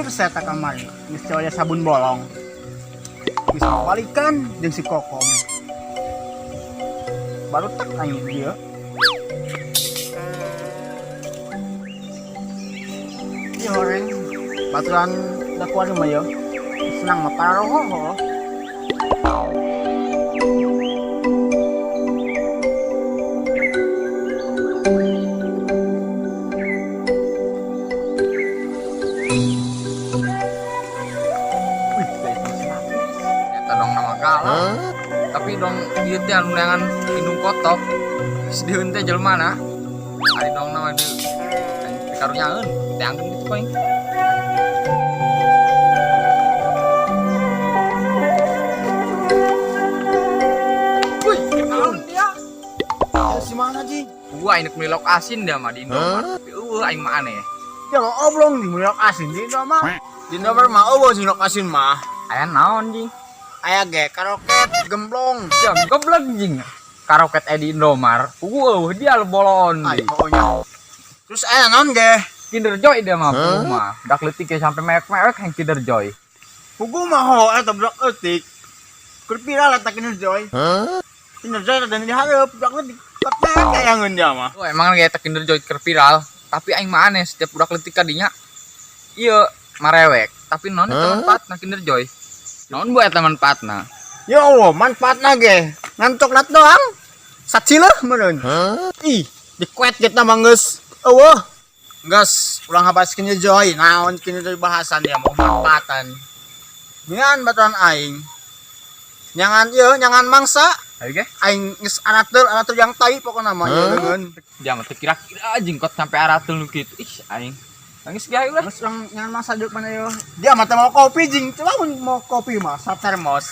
Lieur saya tak kamari. Geus coya sabun bolong. Geus balikan jeung si Kokom. Baru tak aing dia. Ieu horeng baturan dakuan mah yo. Senang mah paroho. Wih, Eta dong nama kalah. Tapi dong ieu teh anu neangan indung kotok. Geus dieun teh jelema na. Ari dong nama deui. Aing pikarunyaeun, teangkeun kitu paling. Wih, naon dia? Ya, si mana Ji? Gua aing meuli lauk asin dia mah di Indomaret. Tapi eueuh aing mah aneh. Ya oblong di meuli lauk asin di Indomaret. Di Indomaret mah eueuh sing lauk asin mah. Aya naon jing? Aya ge karoket gemblong. Ya goblok jing. Karoket di Indomaret. Pugu eueuh dia bolon. Ay, pokoknya. Terus aya naon ge? Kinder Joy dia mah pugu mah. Dak leutik ge sampai mewek-mewek yang Kinder Joy. Pugu mah ho eta budak eutik. Keur viral eta Kinder Joy. Kinder Joy rada dihareup budak leutik. Tapi kayangeun dia mah. Oh, emang ge eta Kinder Joy keur viral, tapi aing mah aneh setiap budak leutik ka dinya ieu marewek. Tapi naon eta manfaatna Kinder Joy? Naon bu eta manfaatna? Ya Allah, manfaatna ge. Ngan coklat doang. Sacileuh meureun. Ih, dikuet ge mah geus eueuh. Geus, ulang habas Kinder Joy. Naon Kinder Joy bahasan dia mau manfaatan. Ngan baturan aing. Nyangan ieu, nyangan mangsa. Ayo ge. Aing geus arateul, arateul yang tai pokona mah ieu leungeun. Dia mah teu kira-kira jing kot sampai arateul nu kitu. Ih, aing. Nangis ge aing lah. Geus urang nyangan mangsa deuk mana ieu. Dia mah teh mau kopi jing. Coba mun mau kopi mah sa termos.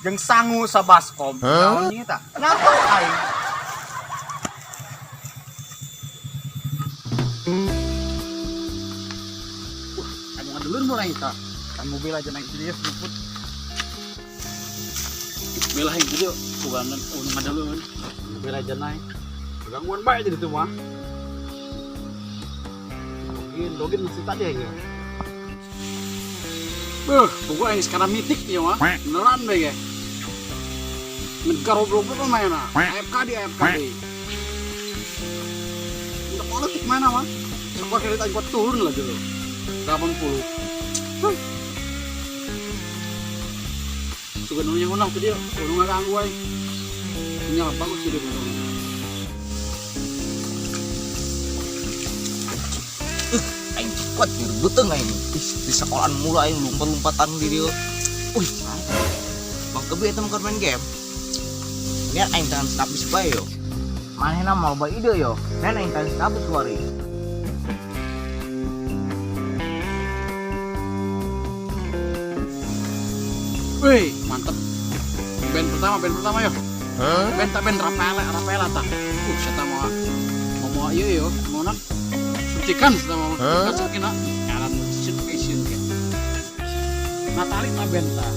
Jeung sangu sa baskom. Naon jeung eta? Kenapa aing? Wah, kamu ngadelun orang eta. Kan mobil aja naik serius jemput. Belah yang gede, bukan ngadelun. Mobil aja naik. Gangguan baik jadi tuh mah. Dogin, dogin masih tadi ya. Beuh, pokoknya yang sekarang mitik ya mah. Beneran deh ya. Negara goblok mana? AFKD, AFKD. Untuk politik mana mah? Skor kredit aja turun lah dulu. 80. Huh. Suka nunggu yang tuh dia, nunggu ganggu aja. Ini bagus sih dia nunggu. Aing kuat ngerebuteun aing. Ih, di sekolahan mulu aing lompat-lompatan di dieu. Wih, Bang Kebi eta mah main game. Niat aing tangan stabis bae yo. Manehna mau bae ide yo. Nen aing tangan stabis wari. Wih, mantep. Band pertama yo. Band tak band Rafaela, Rafaela tak. Saya mau mau iya yo, mau nak suntikan saya mau suntikan sakina. Kanan shoot Asian ke. Natali tak band tak.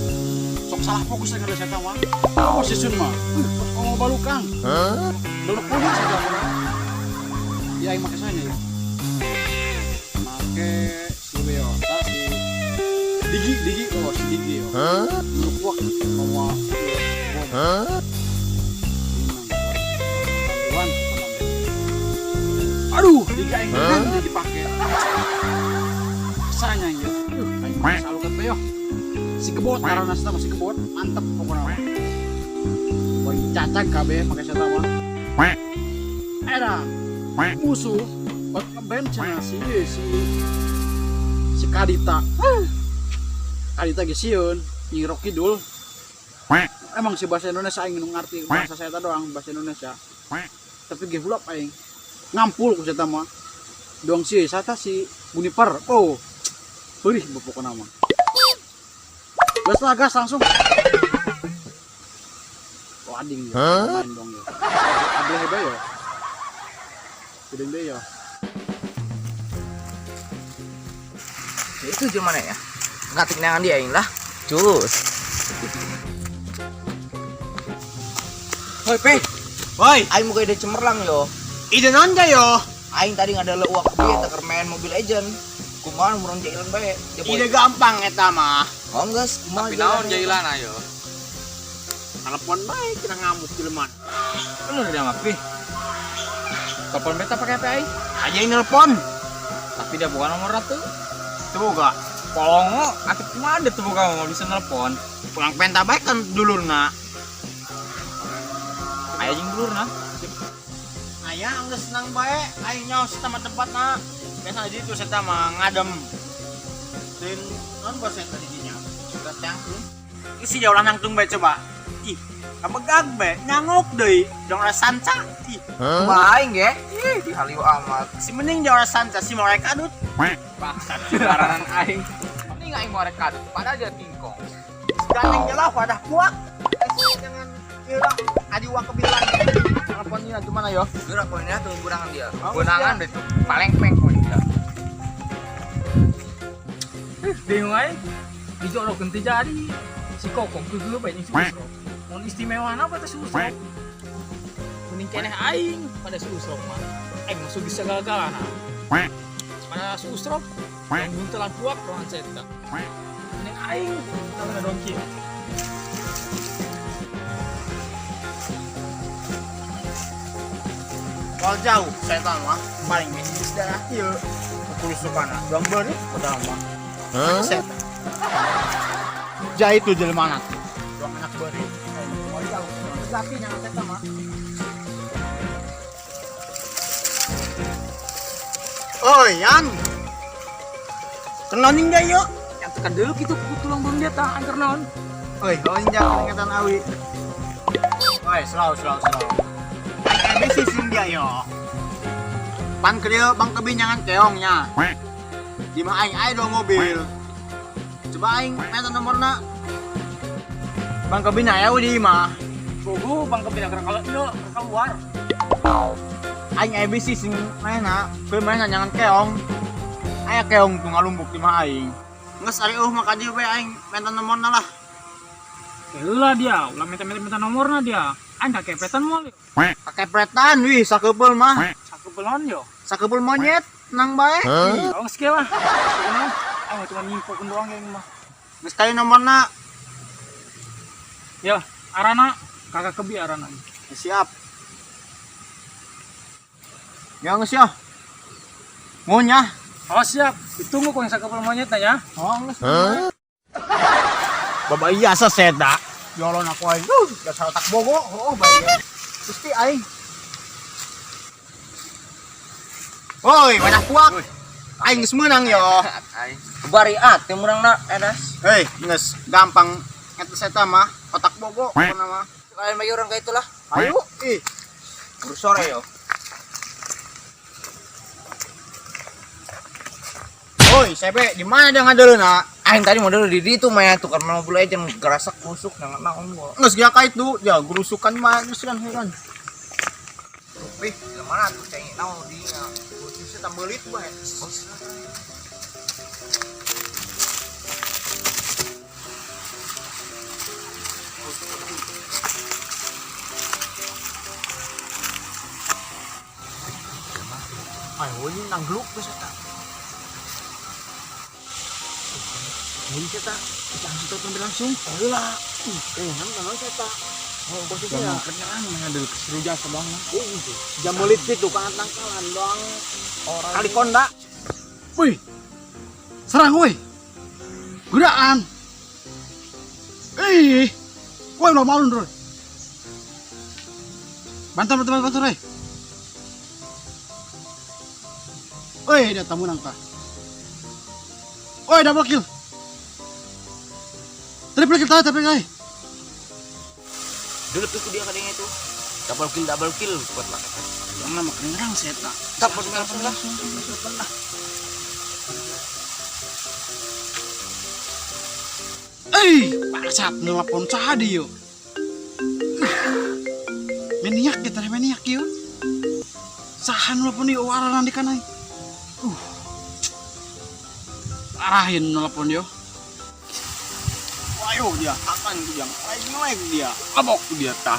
Sok salah fokus saya kalau saya mah. Oh, si Sun mah. Sok ngomong balukang. Belum punya saya mah. Ya, yang make saya ya. Make si Leo, tak si Digi, Digi, oh si Digi yo. Menurut gua mau aduh, Digi aing bener dipakai. Rasanya ya. Aing selalu kata yo. Si kebot karena nasi sama si kebot, mantep pokoknya. Wah, cacang kabeh pakai saya mah. Era musuh ot ngeband cenah si si si Kadita. Kadita ge sieun, Nyi Roro Kidul. Emang si bahasa Indonesia aing nu ngarti bahasa saya doang bahasa Indonesia. Tapi ge hulap aing. Ngampul ku saya mah. Doang si sata si Guniper. Oh. Perih pokokna mah. Gas lah gas langsung. Oh ading ya, main dong ya. Ableh bae ya. Gede bae ya. Itu gimana ya? Ngatik nangan dia aing lah. Cus. Hoi, Pe. Woi, Aing muka ide cemerlang yo. ide naon yo? Aing tadi ngadala uang kebi eta keur main Mobile Legend. Kumaha urang jailan bae. Ide gampang eta mah. Oh geus, kumaha Tapi naon jailan ayo. Telepon bae kita ngamuk jelema. Bener dia mah pi. Telepon beta pakai HP aing. Aja yang nelpon. Tapi dia bukan nomor tuh. Tuh boga. Polongo, aktif kumaha ada tuh buka mau bisa nelpon. Pulang penta bae kan dulurna. Aya jeung dulurna. Aya geus senang bae aing nyaos sama tempatna. Biasa di ditu eta mah ngadem. Din non bos eta di dinya. Sudah cangklung. Isi jauh nangtung bae coba. Ih, kabegag bae nyangok deui dong sanca. Ih, Kumaha aing ge? Ih, dihaliu amat. si mending jauh sanca si mau rek kadut. Bangsat sembarangan aing. Mending aing mau rek kadut, padahal dia tingkong. Gandeng jelah wadah puak. Jangan ieu lah adi wa kebilan. Teleponnya gimana yo? Gerak koinnya tuh burangan dia. Benangan deh tuh palengpeng kok dia. Bingung aja dijorokin teh jadi si kokong geugeuh bae jeung si Usrok. Mun istimewa apa teh si Usrok? Mending keneh aing pada si Usrok mah. Aing masuk bisa galgalana. Pada si Usrok yang buntelan puak doang seta. Mending aing namanya dongki. Kalau jauh setan mah paling bisnis darah ieu. Kulusukana doang beureut padahal mah. Setan. Jahit tuh jelema na tuh. Doang anak beureut. Mau jauh. Tapi nyangan setan mah. Oi, Yan. Kenoning dia yuk. Yang tekan dulu gitu tulang beung dia tah angker naon. Oi, oh jangan ingatan awi. Oi, slow, slow, slow. Aing bisi sing dia yo. Pan krieu bang kebinyangan keongnya. Di mah aing aya dua mobil. Coba aing minta nomorna. Bang kebin aya di imah. Bogo bang kebin angker kalau ieu keluar. Aing aya bisi sing mana, keur mana nyangan keong. Aya keong tuh ngalumbuk di mah aing. Geus ari eueuh mah ka dieu bae aing minta nomorna lah. Heula dia, ulah minta-minta nomorna dia. Aing kakepetan moal yo. Kakepretan wih sakeupel mah. Sakeupeul yo. Sakeupel monyet tenang bae. Oh, geus lah. Kunaon? Aing mah cuma nyimpokeun doang yang mah. Geus kali nomorna. Ya, arana kakak kebi arana. Siap. Ya geus ya. Ngunyah. Oh siap, ditunggu kok yang sakeupel monyet ya. Oh geus. Baba iya seseda. Yolon aku aing. Dasar otak bogo. Oh bae. Gusti aing. Woi, banyak puak. Aing geus meunang yo. Aing. Bari at teh meunangna edas. Hei, geus gampang eta seta mah otak bogo pokona mah. Kalian bagi orang kayak itulah. Ayo, ih. Buru sore yo. Woi, sebe, di mana dia ngadeulna? Aing tadi model di ditu mah tukar mobil aja gerasak kusuk nang naon gua. Geus geus ka itu, ya gerusukan mah geus kan heran. Wih, mana tuh cengek naon dinya. Bisa tambelit bae. Ayo ini nanggluk geus eta. Ini eta langsung telepon langsung. Heula. Nang nang eta. Oh, posisinya. Kenyang mengambil seru jasa bang. Oh, gitu. Jam belit gitu kan tangkalan doang. Orang Kali konda. Wih, serang woi. Gerakan. Ih, woi udah malu Roy. Bantu bantu bantu Roy. Woi, dia tamu nangka. Woi, double kill. Triple kill, triple kill. Dulu tuh dia kadang itu. Double kill buat lah. Jangan makan nyerang seta. Telepon langsung lah. Eh, bangsat nelpon saha yo. Maniak kita maniak yo. Saha nelpon yo arahan di kanai. Arahin nelpon yo. Ayo dia, akan dia, ngelek dia, abok dia tah.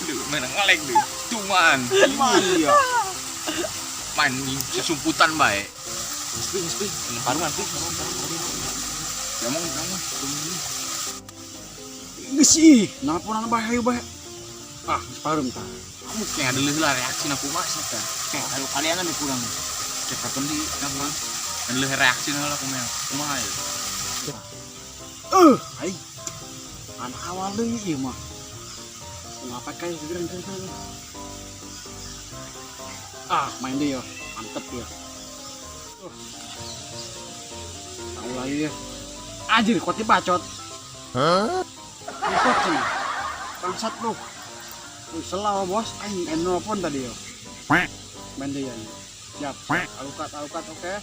Duh, mana ngelek deh. Cuman, Cuman dia. main sesumputan bae. Sping sping, ini paruan sping. Ngomong ngomong. Geus ih, nelponan bae hayu bae. Ah, geus pareum tah. Kamu kayak ada lah reaksi na kumaha sih tah. Kalau kalian lebih kurang. Cek kapan di kapan? Ada reaksi na lah kumaha. Kumaha ya? Aing. Anak awal deui ieu mah. Ngapa kayak gegeran gegeran. Ah, main deh ya. Mantep ya. Tahu lagi ya. Anjir, kuatnya bacot. Hah? Bacot sih. Bangsat lu. Wih, selaw bos. Aing nelpon tadi yo. Main deh ya. Siap. Alukat, alukat, oke.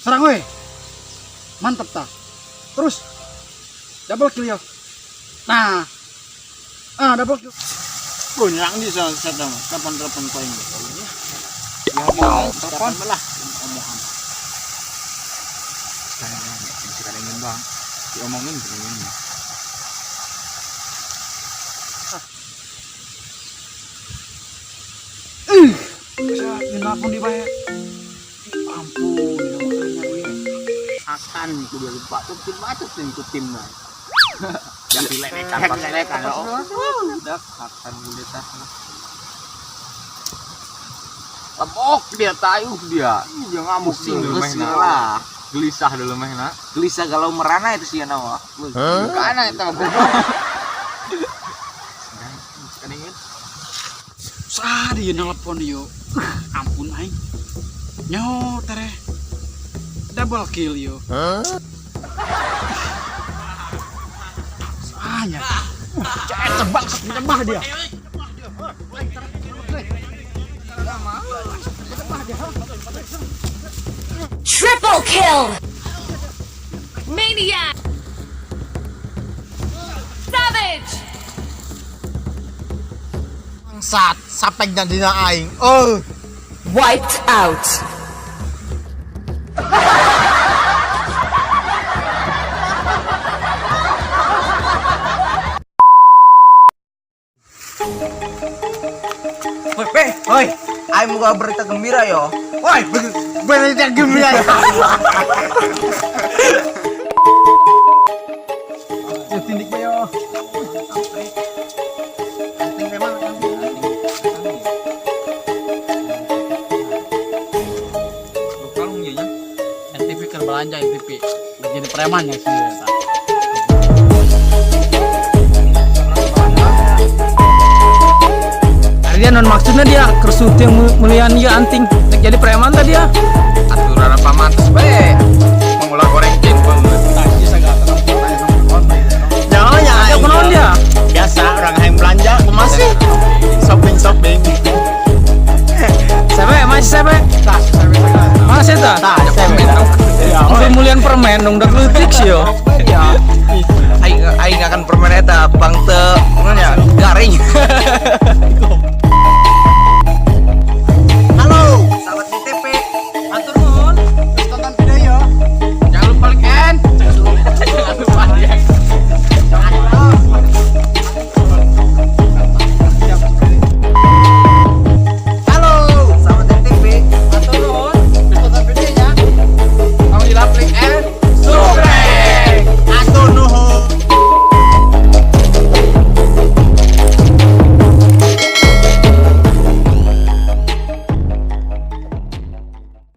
Serang weh. Mantep tah. Terus. Double kill yo. Nah. Ah, double kill. Bro, nyerang di sana sana mah. Telepon-telepon koin. Ya mau telepon belah omongan. Sekarang sekarang bang. Diomongin begini. Bisa nelpon di bae. Ampun, udah makanya ya. Akan kudu lupa tuh tim bacot nih tuh tim mah. Yang diledekan Yang diledekan, oh. Udah akan gulita. Lemok dia tayuh dia. Dia ngamuk Pusing dia. dulu Geus meh lah. Gelisah dulu meh na. Gelisah galau merana itu sih nama. Kana eta goblok. Sekarang Sah dia nelpon yo. Ampun aing. Nyo tere. Double kill yo. Sahnya. Cek bangsat menyembah dia. Triple kill! Maniac! Savage! Bangsat, sapek dan dina aing. Oh. Wiped out! Woi, pe, woi. Aing mau berita gembira yo. Woi, berita gembira. Ya tindik bae yo. Penting memang. Kalung ya nya. NTP keur belanja NTP. Jadi preman ya sih. Dia non maksudnya dia kersut yang mulian dia anting jadi preman tadi ya. Aturan apa mantes bae. Mengolah goreng tin banget. Jangan ya. Ada kunaon dia? Biasa orang yang belanja masih shopping shopping. Sebe masih sebe. Masih ta? Tah, sebe. Sampai mulian permen dong udah leutik sih yo. Aing aing akan permen eta bang teu garing.